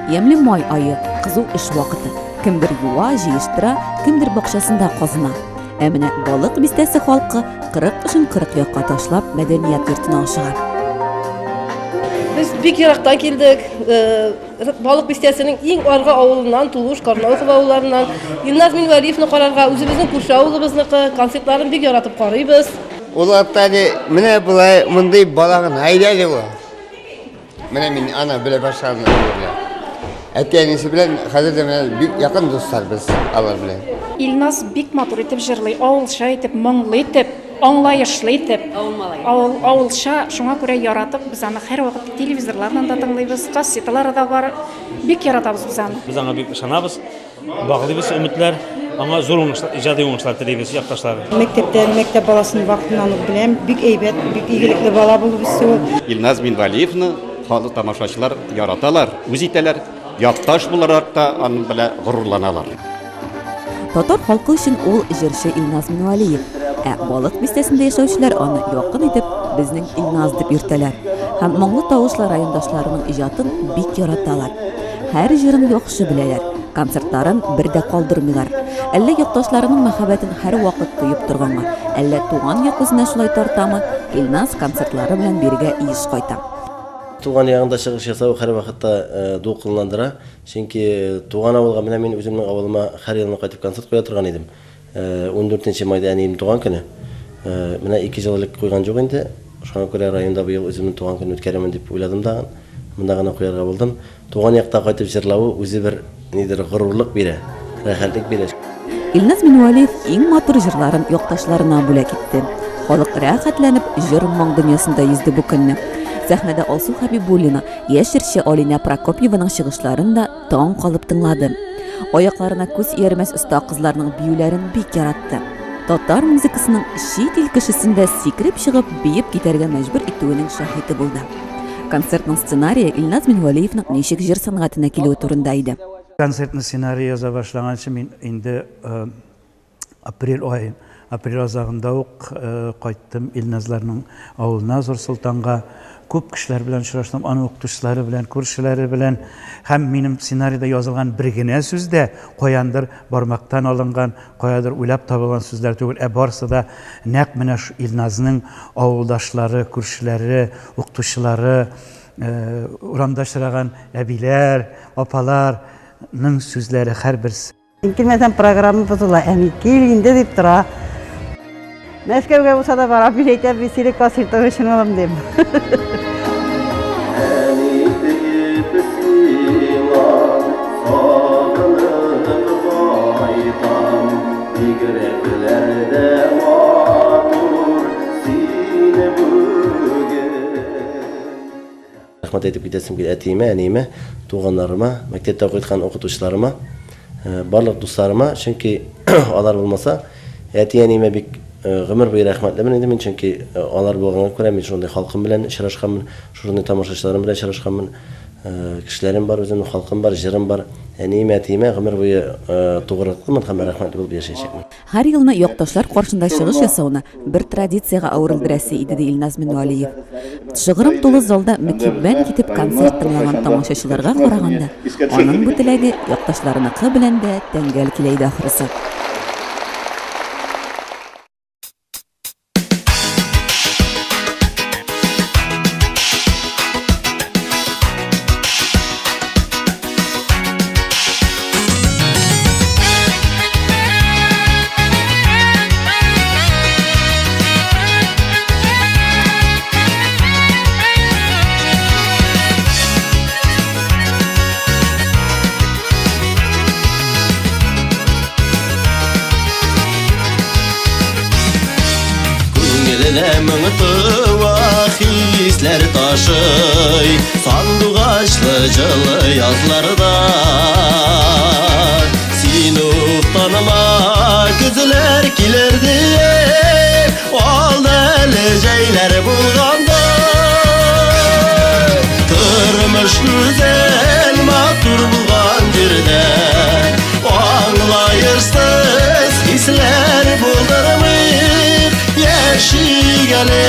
Ямьле май ае, кызу эш вакыты. Кемдер юа, җыештыра, кемдер бакчасында казына. Ә менә Балык бистәсе халкы 40 эшен 40 якка ташлап, мәдәният йортына ашыга. Без бик ерактан килдек. Балык бистәсенең иң аргы авылыннан, Тулуш, Карнаухов авылларыннан. Илназ Минвәлиевны карарга, үзебезнең күрше авылыбызныкы, концертларын бик яратып карыйбыз. Ул вакытта әле менә болай мондый бала гына иде әле ул. Менә мин аны белә башладым. Әти-әнисе белән хәзер дә менә бик якын дуслар без алар белән. Илназ бик матур итеп җырлый, авылча итеп, моңлы итеп, аңлаешлы итеп. Авыл, авылча, шуңа күрә яратып, без аны һәрвакыт телевизорлардан да тыңлыйбыз, кассеталары да бар. Бик яратабыз без аны. Без аңа бик ышанабыз, баглыйбыз өметләр, аңа зур уңышлар, иҗади уңышлар телибез, якташлар. Мәктәптән, мәктәп баласын вакытыннан ук беләм. Бик әйбәт, бик игелекле бала булып үсте ул. Илназ Минвалиевны халык тамашачылар яраталар, үз итәләр, якташ буларак та аның белән горурланалар. Татар халкы өчен ул җырчы Илназ Минвалиев. Ә Балык бистәсендә яшәүчеләр аны якын итеп безнең Илназ дип йөртәләр. Һәм моңлы тавышлы райондашларының иҗатын бик яраталар. Һәр җырын яхшы беләләр, концертларын бер дә калдырмыйлар. Әллә якташларының мәхәббәтен һәрвакыт тоеп торганга, әллә туган як үзенә шулай тартамы, Илназ концертлары белән бирегә еш кайта. Туган ягында чыгыш ясау һәрвакытта дулкынландыра. Чөнки туган авылга, менә мин үземнең авылыма һәр елны кайтып концерт куя торган идем. 14 майда әнием туган көне. Менә 2 ел элек куйган юк инде. Шуңа күрә районда быел үземнең туган көнне үткәрәмен дип уйладым да, монда гына куярга булдым. Туган якта кайтып җырлавы үзе бер нидер горурлык бирә, рәхәтлек бирә. Илназ Минвалиев иң матур җырларын якташларына бүләк итте. Халык рәхәтләнеп җыр-моң дөньясында йөзде бу көнне. Сәхнәдә Алсу Хәбибуллина, яшь җырчы Алинә Прокопьеваның чыгышларын да таң калып тыңлады. Аякларына күз иярмәс оста кызларның биюләрен бик яратты. Татар музыкасының чит ил кешесен дә сикереп чыгып биеп китәргә мәҗбүр итүенең шаһиты булды. Концертның сценарие Илназ Минвалиевның ничек җыр сәнгатенә килүе турында иде. Концертның сценарие яза башлаганчы мин инде апрель ай, апрель азагында ук кайттым Илназларның авылына, Зур Солтанга. Күп кешеләр белән очраштым, аның укытучылары белән, күршеләре белән. Һәм минем сценарийда язылган бер генә сүз дә каяндыр бармактан алынган, каядыр уйлап табылган сүзләр түгел, ә барысы да нәкъ менә Илназның авылдашлары, күршеләре, укытучылары, урамда очраган әбиләр, апаларның сүзләре һәрберсе. Мин килмәсәм программа бозыла, әни кил инде дип тора. Мәскәүгә булса да барам, мин әйтәм, мин сине концертың өчен алам дим. Рәхмәт әйтеп китәсем килә әтиемә, әниемә, туганнарыма, мәктәптә укыткан укытучыларыма, барлык дусларыма, чөнки алар булмаса, әти-әниемә бик гомер буе рәхмәтлемен инде мин, чөнки алар булганга күрә мин шундый халкым белән очрашканмын, шундый тамашачыларым белән очрашканмын. Кешеләрем бар, үземнең халкым бар, җырым бар. Әниемә, әтиемә гомер буе тугрылыклымын һәм рәхмәтле булып яшәячәкмен. Һәр елны якташлар каршында чыгыш ясауны бер традициягә әверелдерәсе иде, ди Илназ Минвалиев. Шыгрым тулы залда мөкиббән китеп концерт тыңлаган тамашачыларга караганда, аның бу теләге якташларыныкы белән дә тәңгәл килә иде ахрысы. Хисләр ташый сандугачлы җылы язларда. Син уфтанма, көзләр килер диеп, алда әле җәйләр булганда. Тормыш гүзәл, матур булган җирдә, аңлаешсыз хисләр булдырмый, яшик әле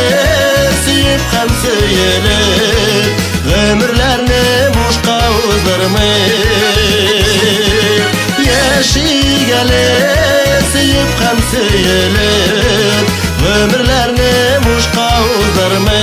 сөеп һәм сөелеп, гомерләрне бушка уздырмый. булдырмыйк. Яшик әле сөеп һәм сөелеп, гомерләрне бушка уздырмыйк.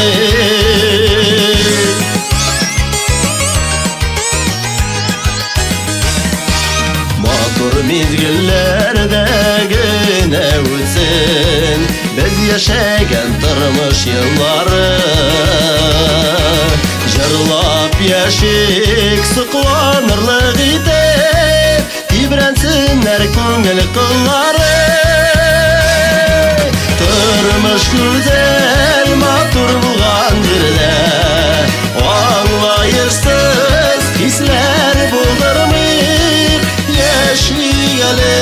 Матур мизгелләрдә генә үтсен без яшәгән тормыш еллары. Җырлап яшик, сокланырлык итеп, тибрәнсеннәр күңел кыллары. Тормыш гүзәл, матур булган җирдә, аңлаешсыз хисләр булдырмыйк. Яшик әле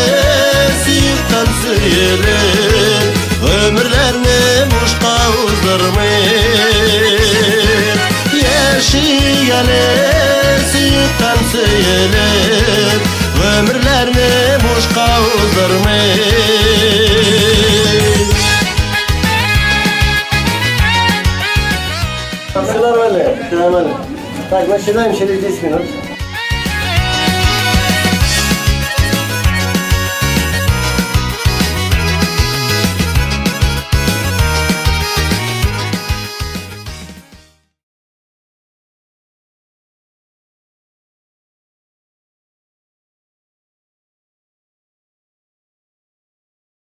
сөеп һәм сөелеп, гомерләрне бушка уздырмыйк. Яшик әле сөеп һәм сөелеп, гомерләрне бушка уздырмыйк. Все нормально, все нормально. Так, начинаем через 10 минут.